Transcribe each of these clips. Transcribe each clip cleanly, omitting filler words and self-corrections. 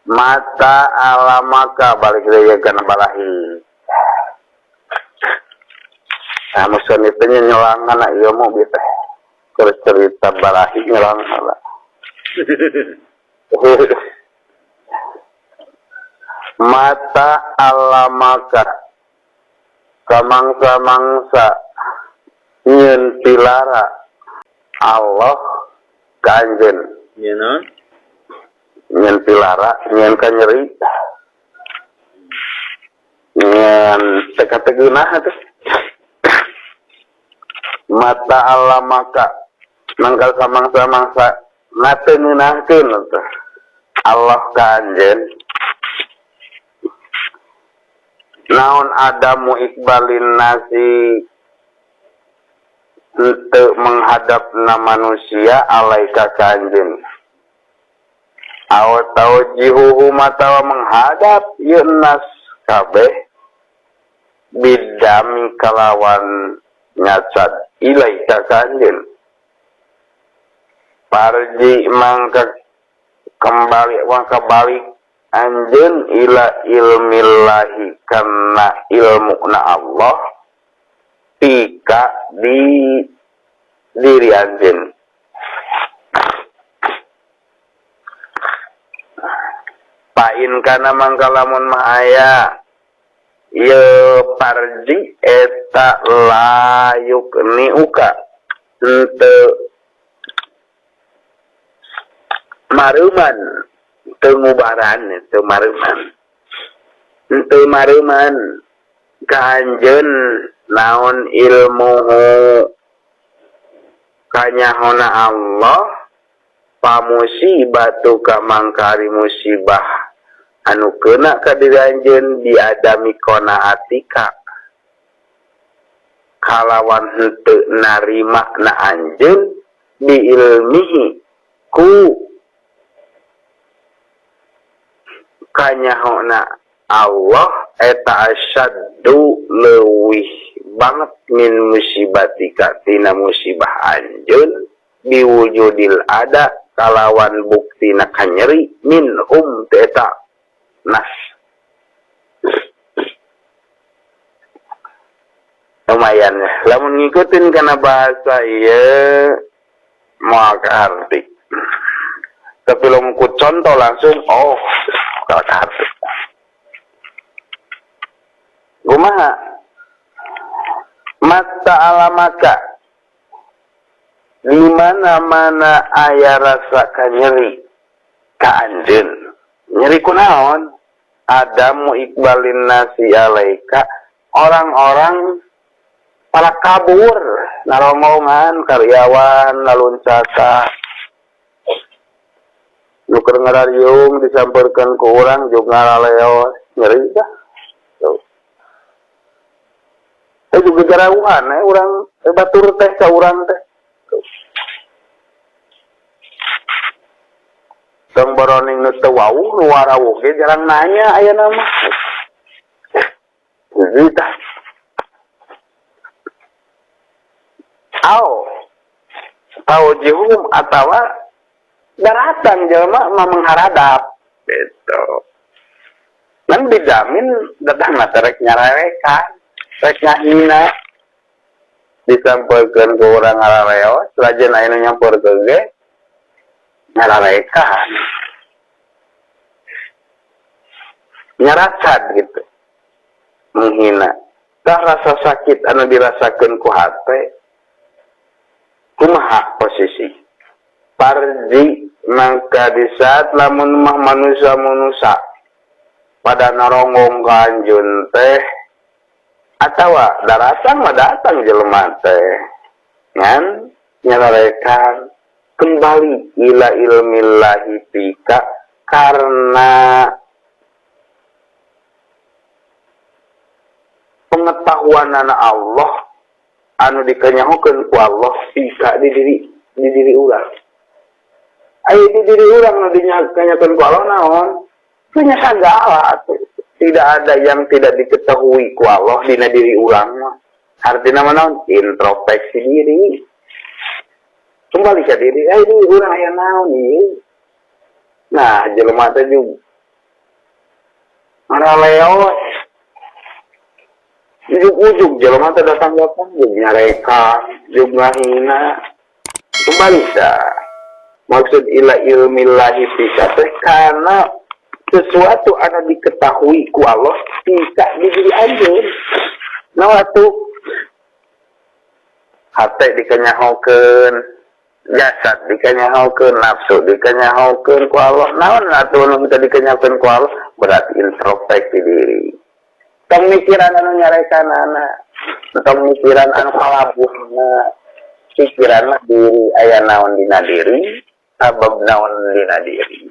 Mata alamaka balik deui kana balahi. Nah, musun itu nyelangan ieu mau bieu teh. Keur cerita balahi nyelangan. Mata alamaka kamangsa-mangsa nyeun pilara Allah ka anjeun. Nyeun naon? Nyeun pilara, nyeun kanyeri. Nyeun teka-tegeunah atuh. Mata alamaka mangkal samangsa-mangsa ngateungeunahkeun atuh Allah ka anjeun. Naon adamu ikbalin nasi henteu menghadapna manusia alaika ka anjeun. Aw taujihuhu matawa menghadap ieu nas kabeh bidami kalawan nyacad ilaika ka anjeun. Parji mangka kembali mangka balik anjeun ila ilmillahi kana ilmu na Allah tika di diri anjeun. Pain kana mangka lamun mah aya ieu parji eta layuk niuka henteu mareuman teu ngubaran teu mareuman henteu mareuman ka anjeun naon ilmuhu kanyahona Allah pamusibatu ka mangkari musibah anu keuna ka diri anjeun diadami qanaatika kalawan henteu narima na anjeun bi ilmihi ku kanyahona Allah eta asyaddu leuwih banget min musibatika tina musibah anjeun biwujudil ada kalawan buktina kanyeri minhum teu eta nas. Lumayan ya lamun ngikutin kana bahasa ieu moal kaarti. Tapi lamun ku contoh langsung oh kaarti. Kumaha? Mata alamaka di mana-mana aya rasa kanyeri ka anjeun. Nyeri kunaon? Adamu ikbalin nasi alaika, orang-orang pada kabur narongongan karyawan laluncata nu keur ngarariung disampeurkeun ku urang jeung ngaraleos nyeri dah. Tuh. Juga jarauhan urang batur teh ka urang teh. Tong boroning nu teu wawuh nu warawuh ge jarang nanya ayeuna mah. Hiji tah. Au taujihuhum atawa daratan jelema mah mengharadap gitu. Kan dijamin datang teh rek nyararekan, rek ngahina. Disampeukeun ku urang ngarareos, lajen aya nu nyampeurkeun ge nyararekan. Nyaracad gitu. Menghina. Tah rasa sakit anu dirasakeun ku hate kumaha posisi? Parji mangka di saat lamun mah manusia-manusia pada naronggong ka anjeun teh atawa daratang mah datang jelema teh ngan nyararekan kembali ila ilmillahi fika karena pengetahuan anak Allah anu dikanyahokeun ku Allah fika di diri urang. Aya di diri urang nu dikanyahokeun ku Allah naon? Punya sagala atuh. Tidak ada yang tidak diketahui ku Allah dina diri urang mah. Artina mah naon? Introspeksi diri. Kembali ke diri, diri urang aya naon ieu? Nah, jelema teh juga Ngaraleos. Ujug-ujug jelema teh datang-datang jeung nyarekan, jeung ngahina. Kembali dah. Maksud ila ilmillahi fika teh karena sesuatu anu diketahui ku Allah bisa di diri anjeun. Nah atuh hate dikanyahokeun, jasad dikanyahokeun, nafsu dikanyahokeun ku Allah. Naon atuh nu teu dikanyahokeun ku Allah? Berarti introspeksi diri. Tong mikiran anu nyarekanana, tong mikiran anu kalabuhna, pikiran mah diri aya naon dina diri, sabab naon dina diri.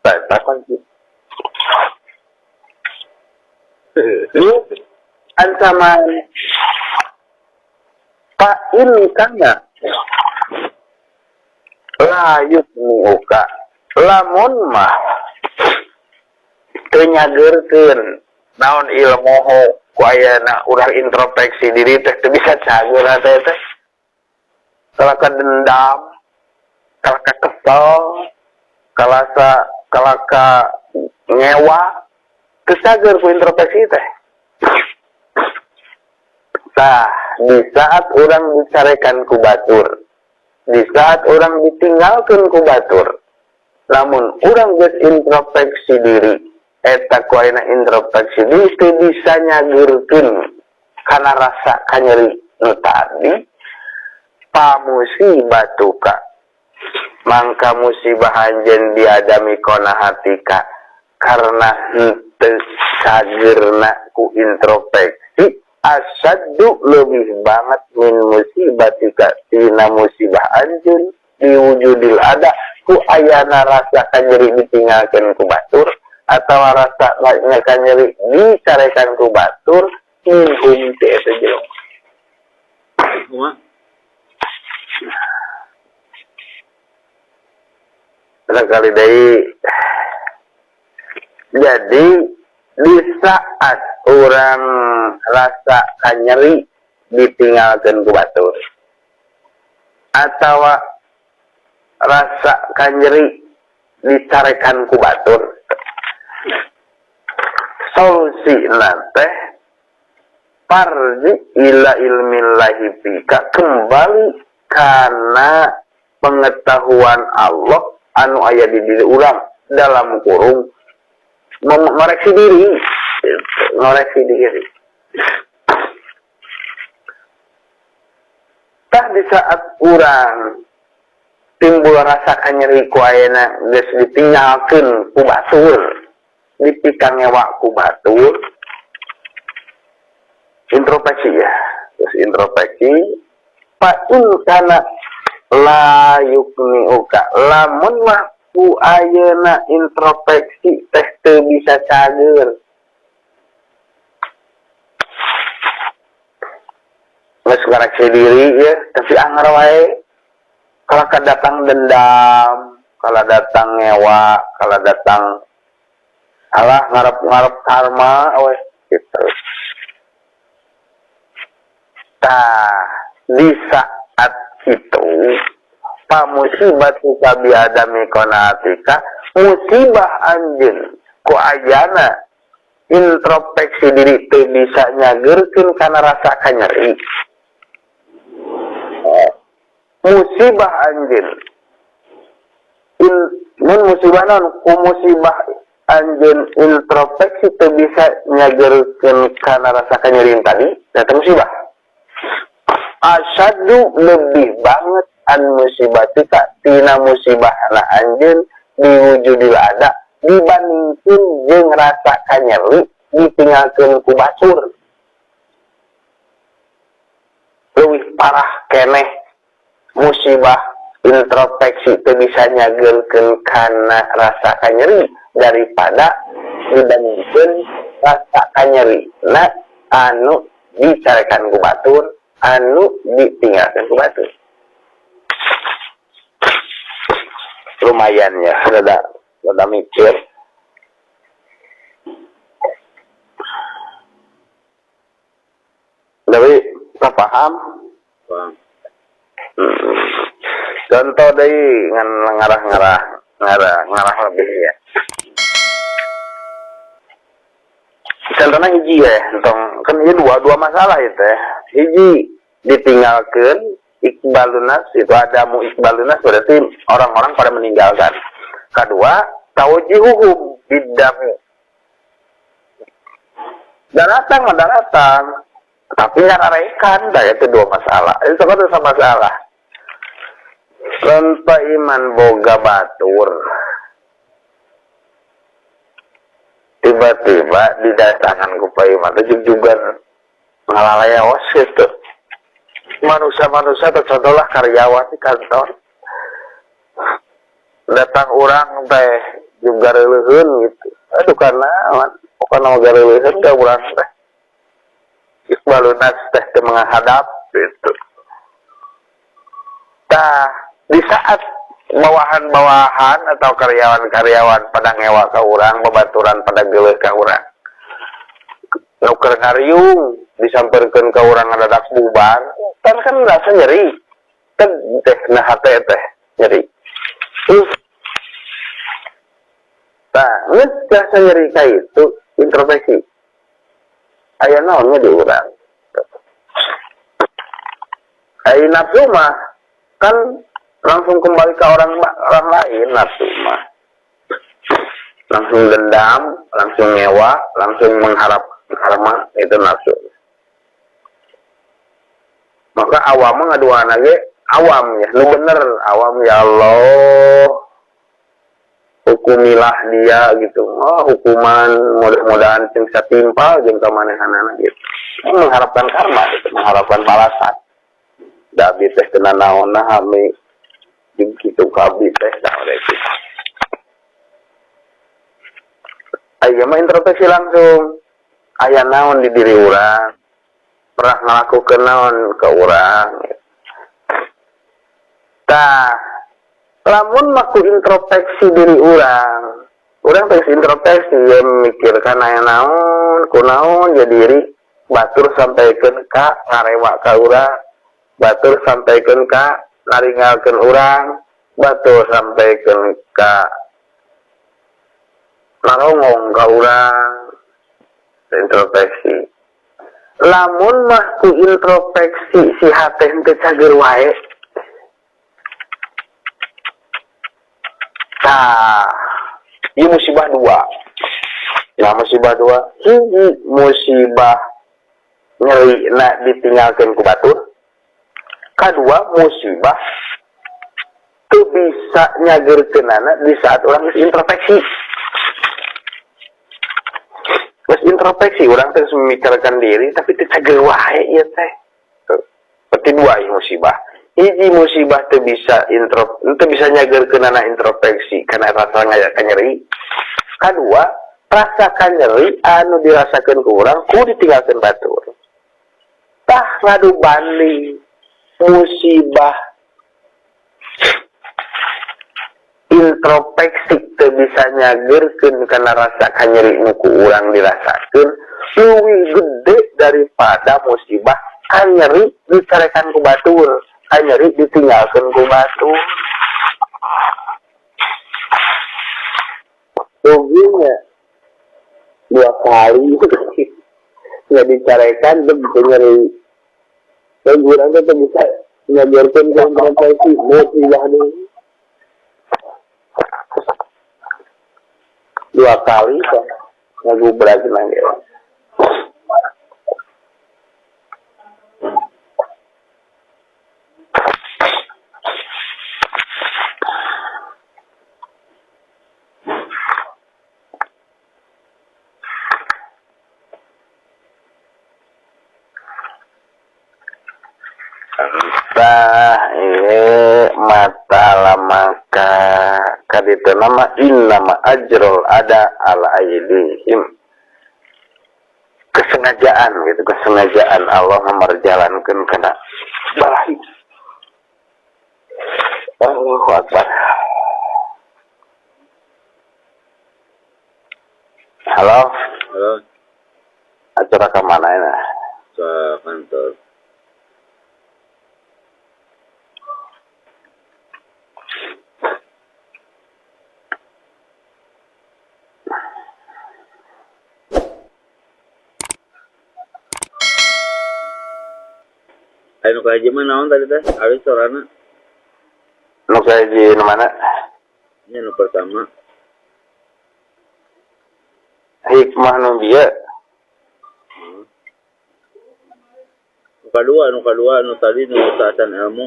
Eta kunci. Ini ancaman fa in kana la yusmi'uka, lamun mah teu nyageurkeun naon ilmuhu ku ayana urang introspeksi diri teh teu bisa cager teh teh kalaka dendam, kalaka kesel, kalaka ngewa, teu cager ku introspeksi teh. Tah, di saat orang dicarekan ku batur, di saat orang ditinggalkan ku batur, lamun urang geus introspeksi diri, eta ku ayeuna introspeksi diri teu bisa nyageurkeun kana rasa kanyeri nu tadi, pamusibatuka mangka musibah anjeun biadami konahatika karena henteu cageurna ku introspeksi asaddu lebih banget min musibatika tina musibah anjeun diwujudil ada ku ayana rasa kanyeri ditinggalkeun ku batur atau rasa kanyeri dicarekan ku batur minhum ti eta jelema. Kumaha? Kali deui. Jadi di saat orang rasa kanyeri ditinggalkeun ku batur atau rasa kanyeri dicarekan ku batur, solusi teh farji ila ilmillahi fika, kembali karena pengetahuan Allah anu aya di diri urang, dalam kurung ngoreksi diri, ngoreksi diri. Tah di saat urang timbul rasa kanyeri ku ayeuna geus ditinggalkeun ku batur, dipikangewa ku batur, introspeksi ya, terus introspeksi, fa in kana la yukniuka, lamun mah ku ayeuna introspeksi teh teu bisa cager. Geus ngoreksi diri ya, tapi anger wae. Kalau datang dendam, kalau datang ngewa, kalau datang alah ngarep-ngarep karma weh gitu. Tah, di saat itu pamusibatuka biadami qanaatika, musibah anjeun ku ayana introspeksi diri teu bisa nyageurkeun kana rasa kanyeri. Musibah anjeun mun musibah naon ku musibah anjeun introspeksi teu bisa nyageurkeun kana rasa kanyeri tadi, eta musibah. Asyaddu lebih banget an musibatika tina musibahna anjeun diwujudil ada dibandingkeun jeung rasa kanyeri ditinggalkeun ku batur. Leuwih parah keneh musibah introspeksi teu bisa nyageurkeun kana rasa kanyeri daripada dibandingkeun rasa kanyeri na anu dicarekan ku batur, anu ditinggalkeun ku batur. Lumayan ya, rada mikir. Tapi tak paham. Paham. Contoh deui ngan ngarah-ngarah, ngarah, ngarah lebih ya. Contohnya hiji ya, entong kan ieu dua masalah itu ya. Hiji ditinggalkan iqbalunas itu ada mu iqbalunas berarti orang-orang pada meninggalkan. Kedua, tawjihuhum bidami. Datang datang, tapi ngararekan, dah itu dua masalah. Itu kan sama masalah. Contoh iman boga batur. Tiba-tiba didatangan ku Pak Iman itu juga ngalalayaos gitu. Manusia-manusia atau contohlah karyawan di kantor. Datang orang teh juga reuleuheun gitu. Aduh karena pokoknya mah gareuleun ka urang teh. Iqbalunas teh teu menghadap gitu. Tah, di saat bawahan-bawahan atau karyawan-karyawan pada ngewa ka urang, babaturan pada geuleuh ka urang. Nu keur ngariung disampeurkeun ka urang ngadadak bubar, kan kan rasa nyeri. Kan teh nah hate teh nyeri. Tah, geus rasa nyeri ka itu introspeksi. Aya naonnya di urang. Aya nafsu mah kan langsung kembali ke orang lain nafsu mah. Langsung dendam, langsung ngewa, langsung mengharap karma, itu nafsu. Maka awam mah ngaduana ge awam ya, nu bener awam ya Allah. Hukumilah dia gitu. Oh, hukuman mudah-mudahan sing satimpal jeung kamanehanana gitu. Mengharapkan karma gitu, mengharapkan balasan. Da abdi teh kena naonna hami jeung kitu ka abdi teh da gitu. Aya mah introspeksi langsung. Aya naon di diri urang, pernah ngalakukeun naon ke urang. Tah, lamun mah ku introspeksi diri urang, urang teh introspeksi ya mikirkan aya naon, kunaon jadi diri batur sampaikeun ka ngarewa ka urang, batur sampaikeun ka naringalkeun urang, batur sampaikeun ka narongong ka urang. Introspeksi. Lamun mah ku introspeksi si hate henteu cager wae. Tah, ieu musibah dua. Nah, musibah dua, hiji musibah nyeri na ditinggalkeun ku batur. Kadua musibah teu bisa nyageurkeunana di saat urang geus introspeksi. Geus introspeksi urang teh geus memikirkan diri tapi teu cager wae ieu teh. Berarti dua ieu musibah. Hiji musibah teu bisa teu bisa nyageurkeunana introspeksi karena rasa kanyeri. Kadua, rasa kanyeri anu dirasakeun ku urang ku ditinggalkeun batur. Tah ngadu banding musibah introspeksi teu bisa nyageurkeun kana rasa kanyeri nu ku urang dirasakeun leuwih gede daripada musibah kanyeri dicarekan ku batur, kanyeri ditinggalkeun ku batur. Ruginya dua kali nggak dicarekan tuh nyeri. Dan urang teh teu bisa nyageurkeun ka introspeksi musibah deui. Dua kali kan ngagubrak nang. Entah ieu mata lamaka kaditu nama innama ajrul ada ala aidihim. Kesengajaan gitu, kesengajaan Allah memerjalankan kena balahi. Allahu Akbar. Halo. Halo. Acara ke mana ini? Ke kantor. Anu kahiji mah naon tadi teh? Ari sorana. Nu kahiji nu mana? Nya nu pertama. Hikmah nu bieu. Nu kadua, nu kadua nu tadi nu acan ilmu.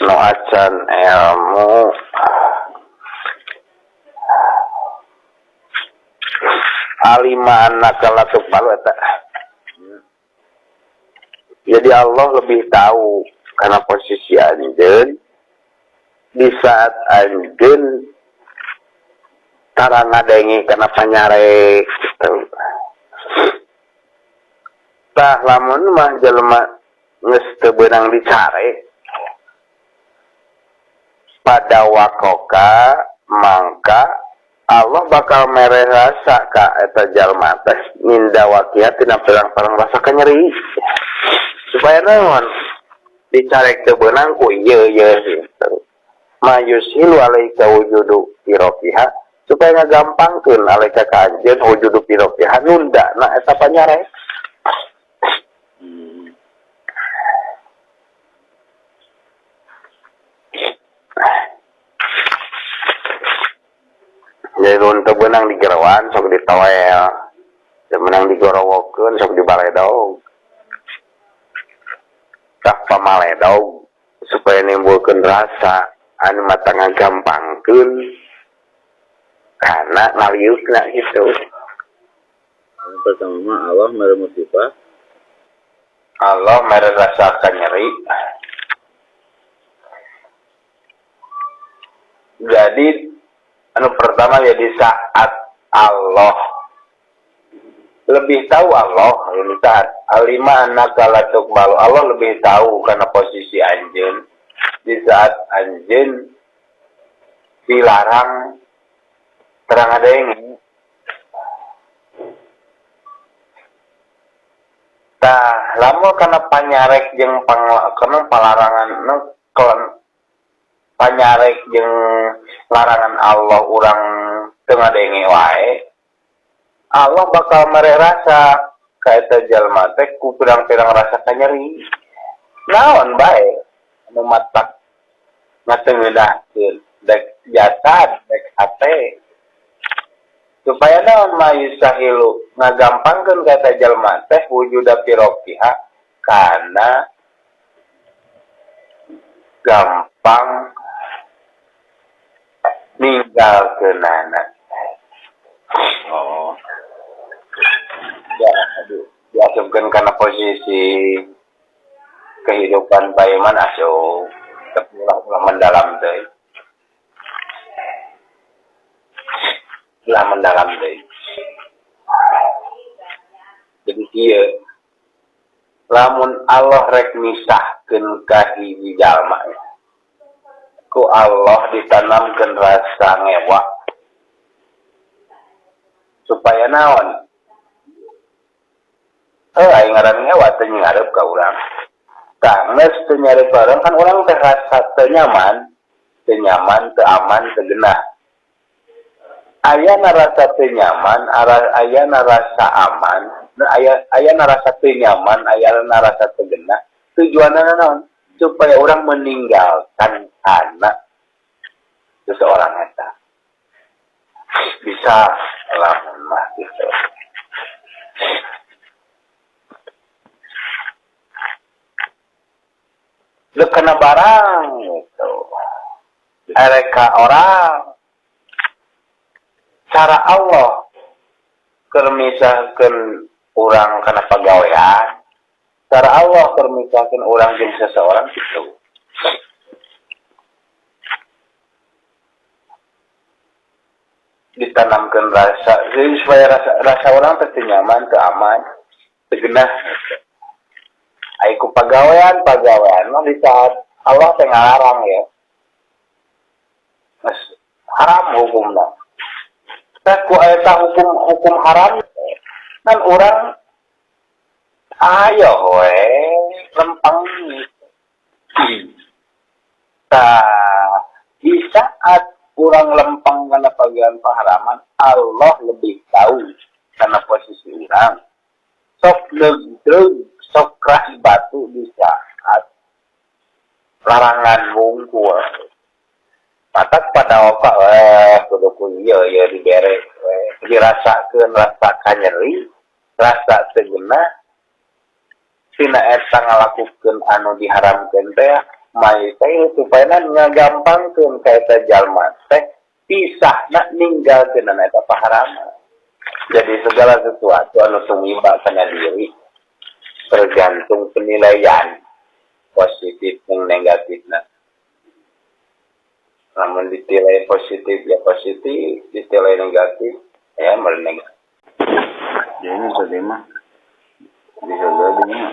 Nu acan ilmu. Alima annaka la tuqbalu eta. Jadi Allah lebih tahu karena posisi anjeun di saat anjeun tara ngadengi kana panyare gitu. Tah lamun mah jelema geus teu beunang dicare pada wakoka mangka Allah bakal mere rasa ka eta jalma teh minda wakia tina pirang-pirang rasa kanyeri supaya naon dicarek teu beunang ku ieu ieu gitu. Ma yushilu alaika wujudu firokiha supaya ngagampangkeun alaika ka anjeun wujudu firokiha nunda na eta panyarek. Jadi teu beunang digeroan sok ditoel, teu beunang digorowokeun sok dibaledog. Tah pamaledog supaya nimbulkeun rasa anu mata ngagampangkeun karena ngaliukna gitu. Yang pertama mah Allah mere musibah. Allah mere rasa kanyeri. Jadi anu pertama ya di saat Allah lebih tahu Allah di saat alima annaka la tuqbalu, Allah lebih tahu karena posisi anjeun di saat anjeun dilarang terang adeng. Tah lamun kana panyarek jeung kana palarangan nu panyarek jeung larangan Allah urang teu ngadenge wae, Allah bakal mere rasa ka eta jalma teh ku pirang-pirang rasa kanyeri. Naon bae anu matak ngatengeunahkeun dek jasad dek hate supaya naon ma yusahilu ngagampangkeun ka eta jalma teh wujuda firokiha kana gampang ninggalkeunana. Oh. Ya, aduh, diasupkeun kana posisi kehidupan paiman asup tapi ulah mendalam deui. Ulah mendalam deui. Jadi kieu lamun Allah rek misahkeun ka hiji jalma ku Allah ditanamkeun rasa ngewa supaya naon? Aing ngaran ngewa teu ngarep ka urang. Tah geus teu nyarep ka urang kan urang teh rasa teu nyaman, teu aman, teu genah. Ayana rasa teu nyaman, ayana rasa aman, ayana rasa teu nyaman, ayana rasa teu genah. Tujuanna naon? Supaya orang meninggalkan anak seseorang eta. Bisa lamun mah gitu. Lu kena barang gitu. Ereka orang cara Allah keur misahkeun urang kana pagawean, cara Allah keur misahkeun urang jeung seseorang gitu. Ditanamkan rasa, jadi supaya rasa orang teh nyaman, teu aman, teu genah. Ai ku pagawean mah di saat Allah teh ngalarang ya. Mas haram hukumna. Teh ku eta hukum haram kan urang ayo we lempeng. Tah di saat urang lempeng karena bagian paharaman, Allah lebih tahu karena posisi urang. Sok legdeg Sok keras batu di saat larangan wungkul. Matak pada oka kudu ku ieu ieu dibere we dirasakeun rasa kanyeri, rasa teu geunah tina eta ngalakukeun anu diharamkeun teh mai teh supaya ngagampangkeun ka eta jalma teh pisahna ninggalkeun eta paharaman. Jadi segala sesuatu anu tumiba kana diri tergantung penilaian positif dan negatifna. Namun ditilai positif ya positif, ditilai negatif ya negatif. Jadi tadi mah bisa jadi nya.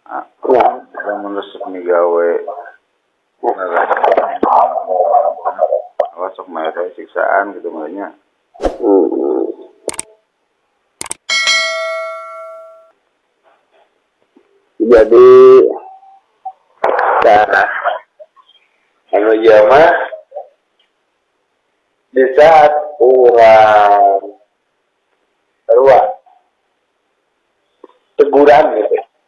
Ah, Ya. lamun resep migawe awas sok mere siksaan gitu makanya. Jadi nah, anu ieu mah di saat urang